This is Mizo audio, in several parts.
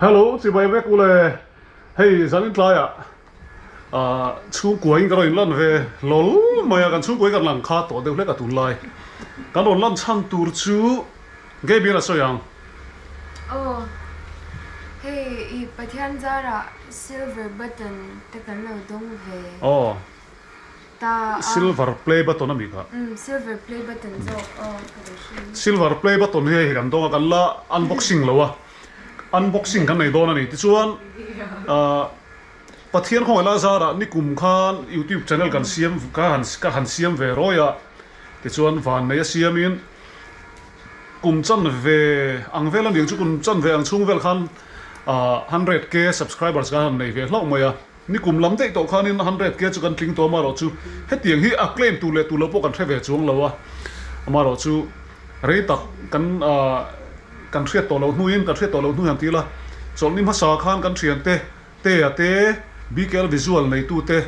Hello chibai vek ule hei zanin tlaiah ah chhungkua in ka rawn inlan ve hlawl mai a kan chhungkua hi kan lang kha tawh deuh hlek a tunlai kan rawn lan chhan tur chu Gaby in a sawi ang. Aw hei i Pathian zarah silver button te kan lo dawng ve. Aw. Ta a. Silver play button a mi kha. Umm silver play button zawk aw ka lo hria. Silver play button hi hei kan dawng a kan la unboxing lo a unboxing kan nei dawn a ni tichuan ahh Pathian khawngaih la zarah nikum khan youtube channel kan siam ka han ka han siam ve rawi a tichuan vannei a siamin kum chan ve ang vel a ni ang chu kum chan ve ang chhung vel khan ahh 100k subscribers kan han nei ve hlauh mai a. Nikum lam daih tawh khanin 100 K chu kan tling tawh amaherawh chu hetiang hi a claim tur leh tur lo pawh kan hre ve chuang lo a, amaherawh chu rei tak kan kan hriat tawh loh hnuin kan hriat tawh loh hnu hian ti ila chawlhni hmasa khan kan thiante Tea te, BKL Visual neitu te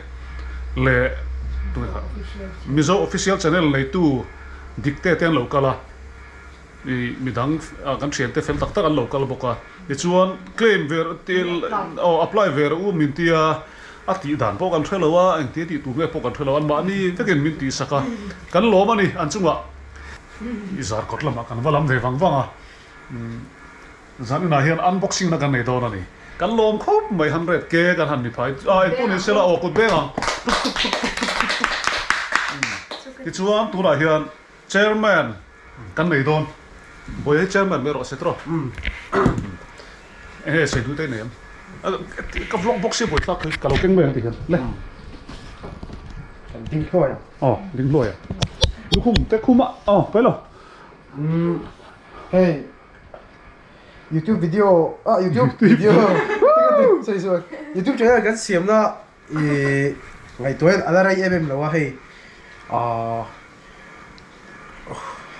leh Mizo Official Channel neitu Dikte te an lo kal a. I midang kan thiante fel tak tak an lo kal bawk a, tichuan claim ve aw apply ve rawh u min tia a tih dan pawh kan hre lo a, engtia tih tur nge pawh kan hre lo a, anmahni vekin min tihsak a, kan lawm a ni an chungah i zar kawt lamah kan va lam ve vang vang a, zan inah hian unboxing na kan nei dawn a ni, kan lawm khawp mai 100K kan han ni phai a engpawh ni sela aw kut beng ang tuk tuk tuk tuk tuk tuk tuk tichuan tunah hian Chairman kan nei dawn. Bawi hi chairman mai rawh se tawh. Enge sawi duh te nei em? Ka vlog box hi buai thlak hi ka lo keng mai ang ti hian le. Ding hluai a. Aw ding hluai a. Lukhum te khum a aw pai lo. Hei YouTube video ah YouTube video sorry sorry YouTube channel kan siam na i ngaihtuah hian a la rei em em lo a hei ahh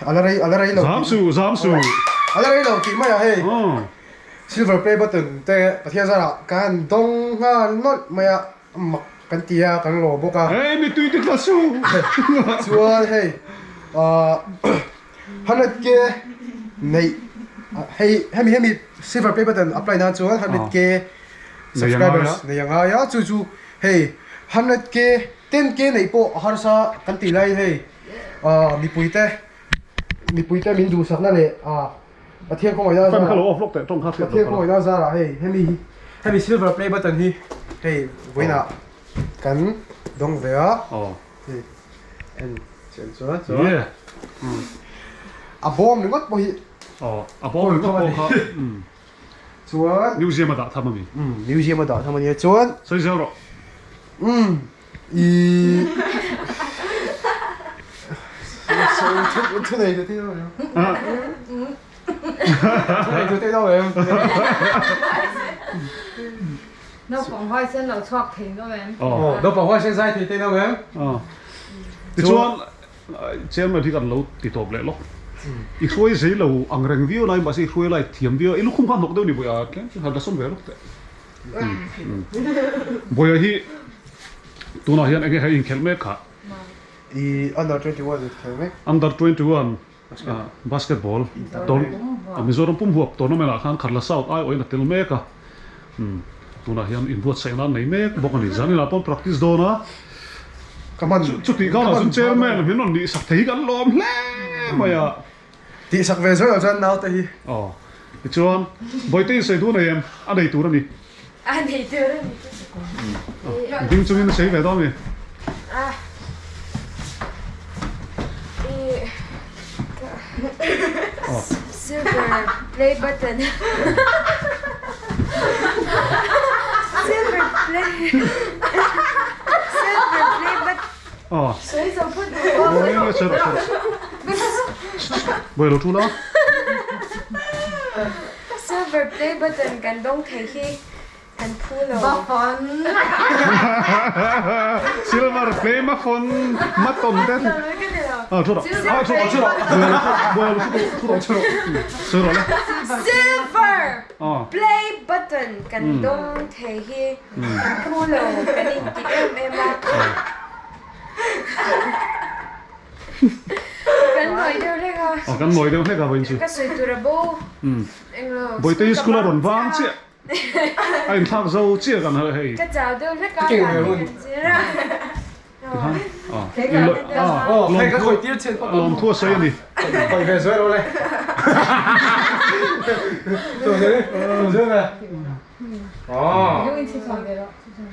a la rei a la rei lo zam su zam su a la rei lo tih mai a hei silver play button te Pathian zarah kan dawng nghal nawlh mai a mak kan ti a kan lawm bawk a hei mitui te tla su chuan hei ahh 100k neih hei hemi hemi silver play button apply nan chuan 100k Subscribers nei a ngai a, chu chu hei 100k, 10k neih pawh a harsa kan tih laiin hei ah mipuite mipuite min duhsakna leh ah Pathian khawngaihna zarah Pathian khawngaihna zarah hei hemi hi hemi silver play button hi hei vawiinah kan dawng ve a hei en chian chuan chuan a bawm ringawt pawh hi a bawm ringawt pawh kha Chuan. Museum a dah tham a mi. Umm museum a dah tham a nia chuan. Sawi zel rawh. Umm i thu nei tu te deuh em. Thu nei tu te deuh em. Naupang huaisen lo chhuak thei deuh em. Aw naupang huaisen zai thei te deuh em. Tichuan Chairman hi kan lo ti tawp leh lawk. I hruai zei lo ang reng viau lai mahse i hruai lai thiam viau a, i lukhum kha hnawk deuh ni Bawiha tlem chu han la sawm ve lawk teh. Bawiha hi tunah hian enge hei inkhelh mek kha? I under 21 inkhelh mek. Under 21 basketball Mizoram pum huap tournament ah khan Khatla South aiawhin a tel mek a. Tunah hian inbuatsaih nan nei mek bawk a ni. Zaninah pawn practice dawn a, chutih karah chuan chairman min rawn nihsak thei hi kan lawm hle mai a. Tihsak ve zawih ah chuan naute hi. Aw, tichuan Bawihte in sawi duh nei em? A nei tur a ni. A nei tur a ni. Ding chungin a sawi ve dawn a mi? Silver play button Silver play Silver play button Sawi zo phut Bawi lo thu la Silver play button kan dawng thei hi Kan phu lo. Mafawn. Silver play mafawn maton te. Ah thu rawh. Ah thu rawh thu rawh. Buai lo thu rawh thu rawh. Sawi rawh le. Silver play button kan dawng thei hi kan phu lo kan inti em em a. Kan nawi deuh hlek a. Kan nawi deuh hlek a vawiin chu. Ka sawi tur a bo. Englo. Bawihte hi school a rawn vang chiah. A inthlak zo chiah kan harh hei. Ka chau deuh hlek a kan zir a. Tikhan a lawmthu a sawi a ni. Khawih ve zuai rawh le.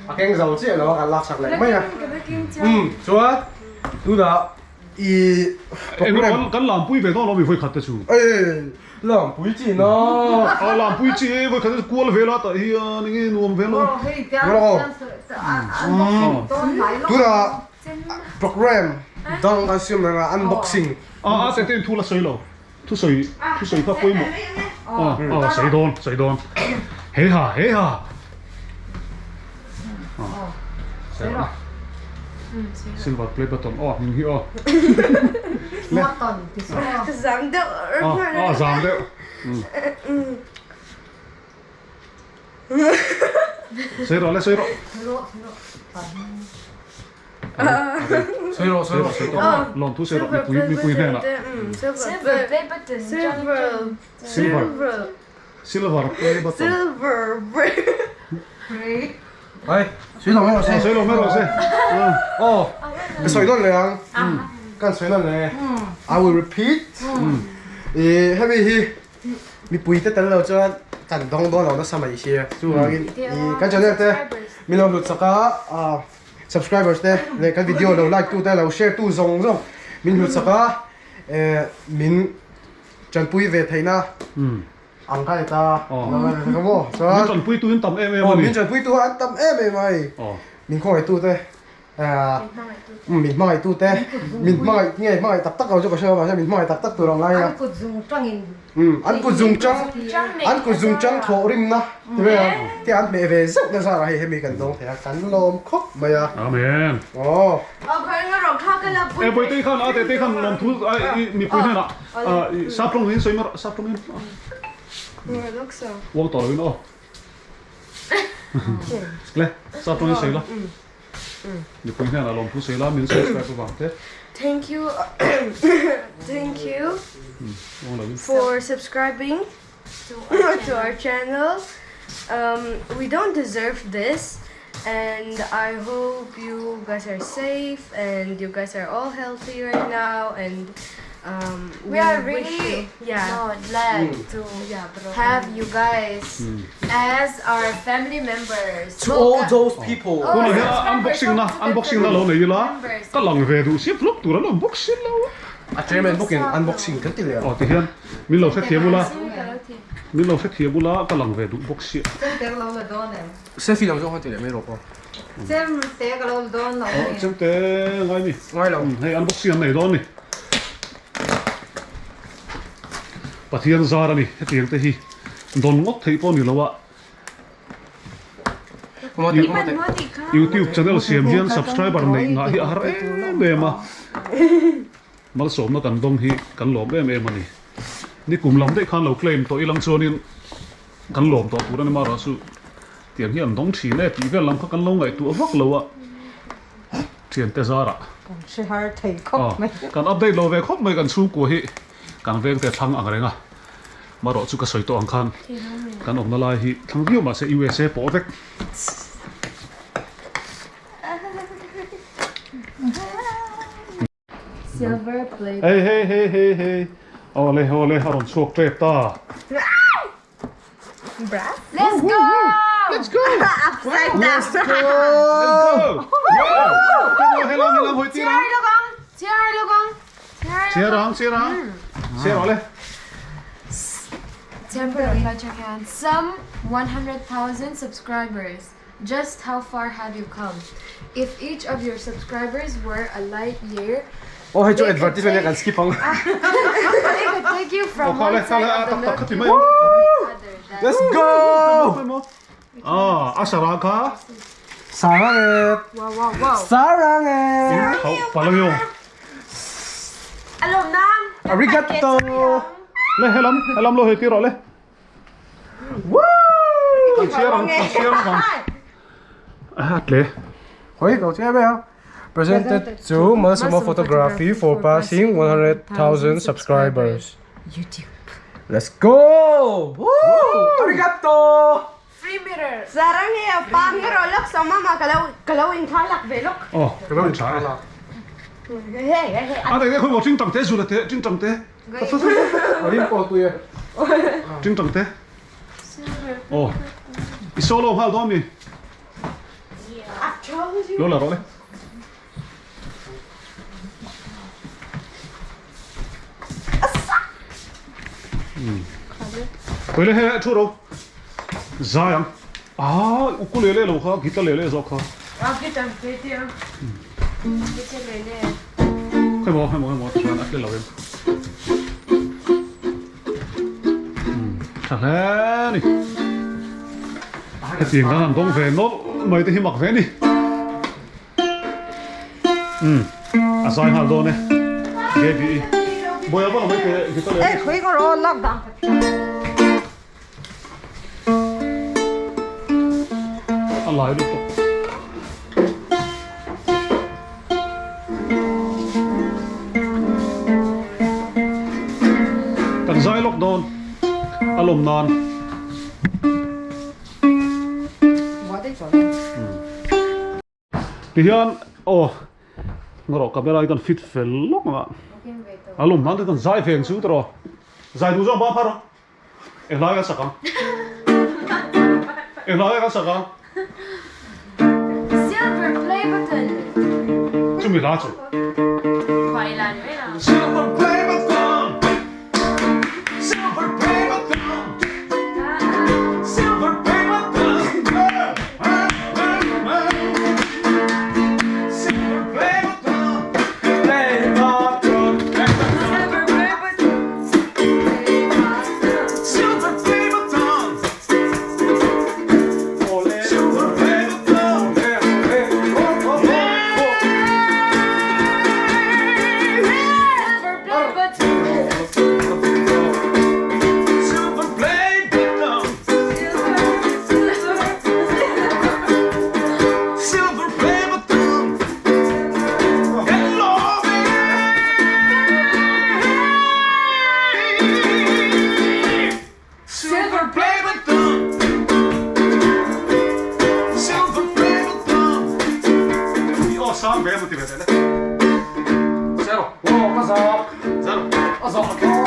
A keng zo chiah lo a kan lak sak leh mai a. Chuan tunah i program kan lampui ve dawn lo mi vawikhat te chu. Lampui chi na. A lampui chi e vawikhat te kual vel a tah hian enge nuam vel a. Tunah program dang kan siam reng a unboxing. A a te te in thu la sawi lo. Thu sawi thu sawi kha pawimawh. A a sawi dawn sawi dawn. Hei ha hei ha. Silver play button aw hming hi aw. Zam deuh. Aw zam deuh. Sawi rawh le sawi rawh. Sawi rawh sawi rawh sawi rawh. Lawmthu sawi rawh mipui mipui hnenah. Silver play button. Silver. Silver play button. Silver play. Ai, sawi lo mai rawh se. Sawi lo mai rawh se. Aw, ka sawi nawn leh ang. Kan sawi nawn leh. I will repeat. I hemi hi mipui te tel lo chuan kan dawng dawn lo nasa mai sia. Chuvangin i kan channel te min lo hlut sak a, subscribers te leh kan video lo like tu te lo share tu zawng zawng min hlut sak a, min Tanpui ve theihna ang kha ni ta. Min tanpui tu in tam em em a ni. Min tanpui tu an tam em em a ni. Min khawngaih tu te, min hmangaih tu te, min hmangaih nge hmangaih tak tak lo chu ka hre lo mahse min hmangaih tak tak tur ang lai a. An kut zung tangin. An kut zung tang, an kut zung tang thawh rimna ti mai a, te an hmeh ve zeuh na zarah hei hemi kan dawng thei a, kan lawm khawp mai a. Amen. Aw. E Bawihtei khan a Tetei khan lawmthu mipui hnenah sap tawng in sawi mar sap tawng in uang tawh lo in aw le sap tawng in sawi la mipui hnenah lawmthu sawi la min subscribe avang te. Thank you thank you for subscribing to our channel um we don't deserve this and I hope you guys are safe and you guys are all healthy right now and um We are really yeah no, glad to have you guys as our family members. To all those people. Tunah hian unboxing na unboxing na lo nei ila ka lang ve duh si vlog tur an unboxing lo a. A chairman bawkin unboxing kan ti leh ang. Aw tihian min lo hrethiam ula min lo hrethiam ula ka lang ve duh bawk sia. Chemte ka lo la dawn em? Selfie lam zawng khan ti leh mai rawh aw. Chemte ka lo la dawn lo ni. Chemte ngai mi. Ngai lo. Hei unboxing an nei dawn ni. Pathian zar a ni hetiang te hi dawn ngawt theih pawh ni lo a. Youtube channel siam hian subscriber neih ngah hi a har em em a, malsawmna kan dawng hi kan lawm em em a ni. Nikum lam daih khan lo claim tawh ilang chuanin kan lawm tawh tur a ni marawh chu tiang hi an dawng thin e tih vel lam kha kan lo ngaihtuah vak lo a, thiante zarah kan update lo ve khawp mai kan chhungkua hi. Kan vengte thlang ang reng a, marawh chu ka sawi tawh ang khan kan awmna lai hi thlang viau mahse USA pawh vek. Silver play. Hei hei hei hei hei awle awle a rawn chhuak tep ta. Let's go! Let's go! Upside down. Let's go! Wow! Helam helam hoi tir ang. Chiar logong. Chiar ang chiar ang. Chiar awle. Some 100,000 subscribers. Just how far have you come? If each of your subscribers were a light year, Aw hei chu advertisement hian kan skip ang. They could take you from one side of the Milky Way to the other. Let's go! Ah, a sarang kha. Sarang e. Wow, wow, wow. Sarang e. Hau palang yo. Alom nam. Arigato. Le helam helam lo hei ti rawh le. Woo! Kan chhiar ang kan chhiar ang. A tle. Hoi lo chhiar mai ang. Presented to Malsawma Photography for passing 100,000 subscribers. YouTube. Let's go! Woo! Arigato! Sarang hi a pa nge rawh lawk so mama ka lo ka lo inthla lak ve lawk. Aw ka lo inthla lak. Hei hei hei. A dei dei khawi maw tingtang te zula te tingtang te. A rim pawh tui e. Tingtang te. Aw i solo nghal dawn mi. Lo la rawh le. Koile he thu ro zai ang ah ukulele lo kha guitar lele zawk kha ah guitar te te ang guitar lele khai mo khai mo khai mo chuan a tle lo em tha hle ni hetiang kan han dawng ve nawlh mai te hi mak ve ni Umm a zai nghal dawn e Gaby i Bawiha pawh mai teh guitar leh Ei khawi ka rawh lak dan ka thiam. A lai lutuk. Kan zai lawk dawn a lawm nan. Tihian aw ngarawh camera hi kan fit fel lawk ang a a lawm hnan te kan zai ve ang chu tawh zai duh zawk ba phar a englai kan sak ang englai kan sak ang Silver play button chumi hla chu Silver play button Silver play button Silver play button Silver play button Play button Silver play button Silver play button Silver play button Silver play button Silver play button Silver play button Hello me Silver play button Silver play button I aw sang ve emaw ti ve teh le. Zero. Aw ka zawk. Zero. A zawk thlawk.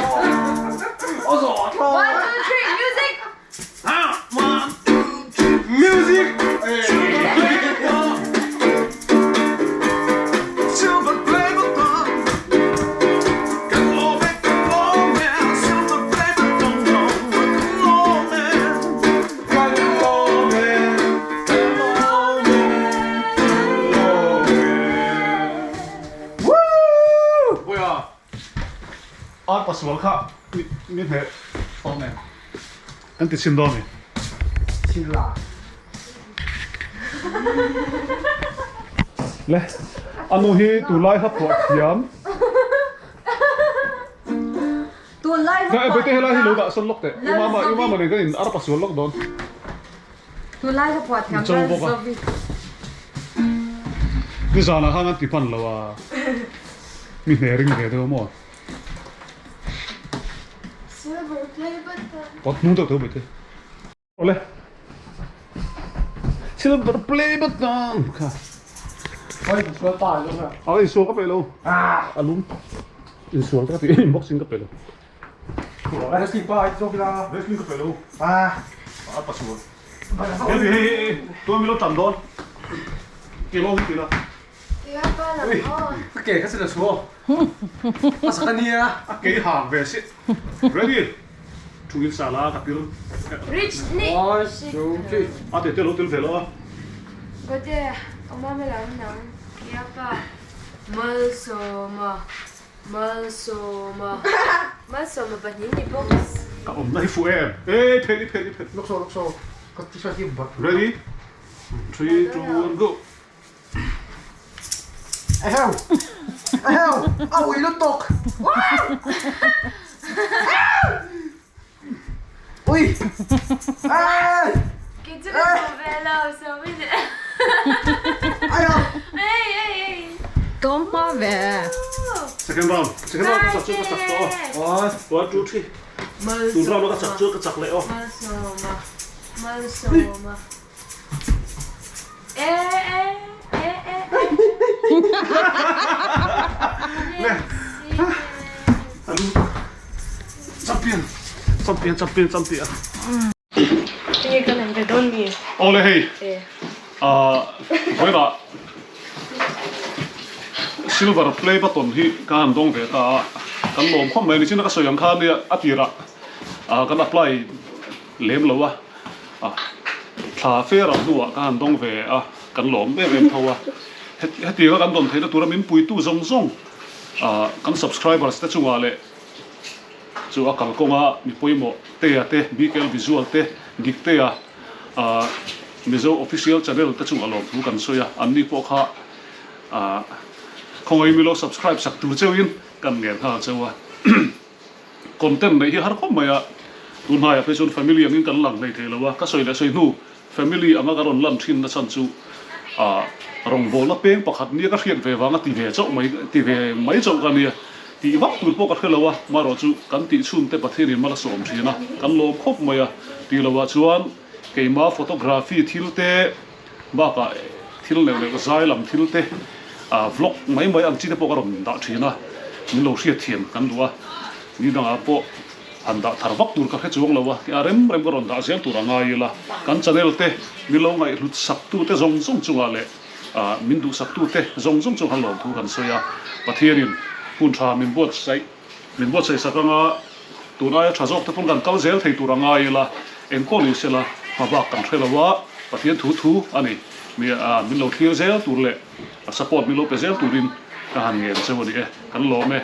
A zawk thlawk. One, two, three, music! One, two, three. Music! Silver play button. Kan lawm e, kan lawm e. Silver play button. Kan lawm e. Kan lawm e, kan lawm e, kan lawm e. Woo! Vawiha, ar pasual kha mi hneh tawh nen kan ti chhin dawn a ni. Chhin la. Le, a nu hi tunlai hla phuah thiam. Tunlai hla phuah. Bete helai hi lo dah sawn lawk teh. U mama, u mama nen kan in arpa sual lawk dawn. Tunlai hla phuah thiam Cho bawk a. Nizanah khan an ti hman lo a. Mi hne ring ve deuh maw. Silver play button. Pot hnung deuh tho bete. Awle. Silver play button kha. Oi, insual pa lo nga. Oi, insual ka pe lo. Ah, alum. Insual ka ti boxing ka pe lo. Wrestling pa ai zawk ila. Wrestling ka pe lo. Ah. Ah, pasual. Hei hei hei, tuan mi lo tan dawn. Ke lo hi ti la. Ui, ka ke kha chu la chhuah. A sak a nia. A ke hang ve si. Ready. Thu in sala ka pil. Rich ni. One, two, three. A te te lo tel ve lo a. Gote, oma me lam nang. Kia pa. Malsawma. Malsawma. Malsawma pahnih ni bawk. Ka awm na hi fuh em. E phet i phet i phet. Lok so lok so. Ka t-shirt hi bat. Ready? 3 2 1 go. Eheu! Eheu! A ui lutuk! Ui! Ei! Kei chu ka hmu ve lo, so min Aiyo! Ei ei ei! Tlawm hma ve. Second round. Second round ka chak chu ka chak tawh aw. 1 2 3. Tun round a ka chak chu ka chak leh aw. Malsawma. Malsawma. Champion champion champion champion. Tinge kan en ve dawn mi? Awle hei ah vawilah silver play button hi ka han dawng ve ta a, kan lawm khawp mai a ni. China ka sawi ang khan nia a tirah ah kan apply lem lo a, ah thla fair ang hnuah ka han dawng ve a, kan lawm em em tho a. Hetianga kan dawn theihna tura min puitu zawng zawng ah kan subscribers te chungah leh chu a kalkawnga mi pawimawh Tea te, BKL Visual te, Diktea ah Mizo Official Channel te chungah lawmthu kan sawi a, anni pawh kha ah khawngaih milo subscribe sak tur cheuhin kan ngen nghal cheu a. Content neih hi har khawp mai a, tun hnaiah phei chuan family angin kan lang hlei thei lo a, ka sawi leh sawi hnu family anga ka rawn lan thin na chhan chu ah rawngbawlna peng pakhat nia ka hriat ve vanga ti ve chauh mai ti ve mai chauh ka nia tih vak tur pawh ka hre lo a, marawh chu kan tih chhun te Pathianin mal a sawm thin a, kan lawm khawp mai a, ti lo ah chuan keima photography thil te bakah thil neuh neuh zai lam thil te ah vlog mai mai ang chi te pawh ka rawn dah thin a, min lo hriat thiam kan duh a, ni dangah pawh han dah thar vak tur ka hre chuang lo a, a rem rem ka rawn dah zel tur a ngai ila, kan channel te min lo ngaihhlut sak tu te zawng zawng chungah leh ah min duhsak tu te zawng zawng chung han lawm thu kan sawi a, Pathianin hun tha min buatsaih min buatsaih sak anga tun aia tha zawk te pawn kan kal zel thei tur a ngai ila, engkaw ni sela hma bak kan hre lo a, Pathian thu thu a ni, mi ah min lo thlir zel tur leh support min lo pe zel turin ka han ngen cheu a ni e, kan lawm e.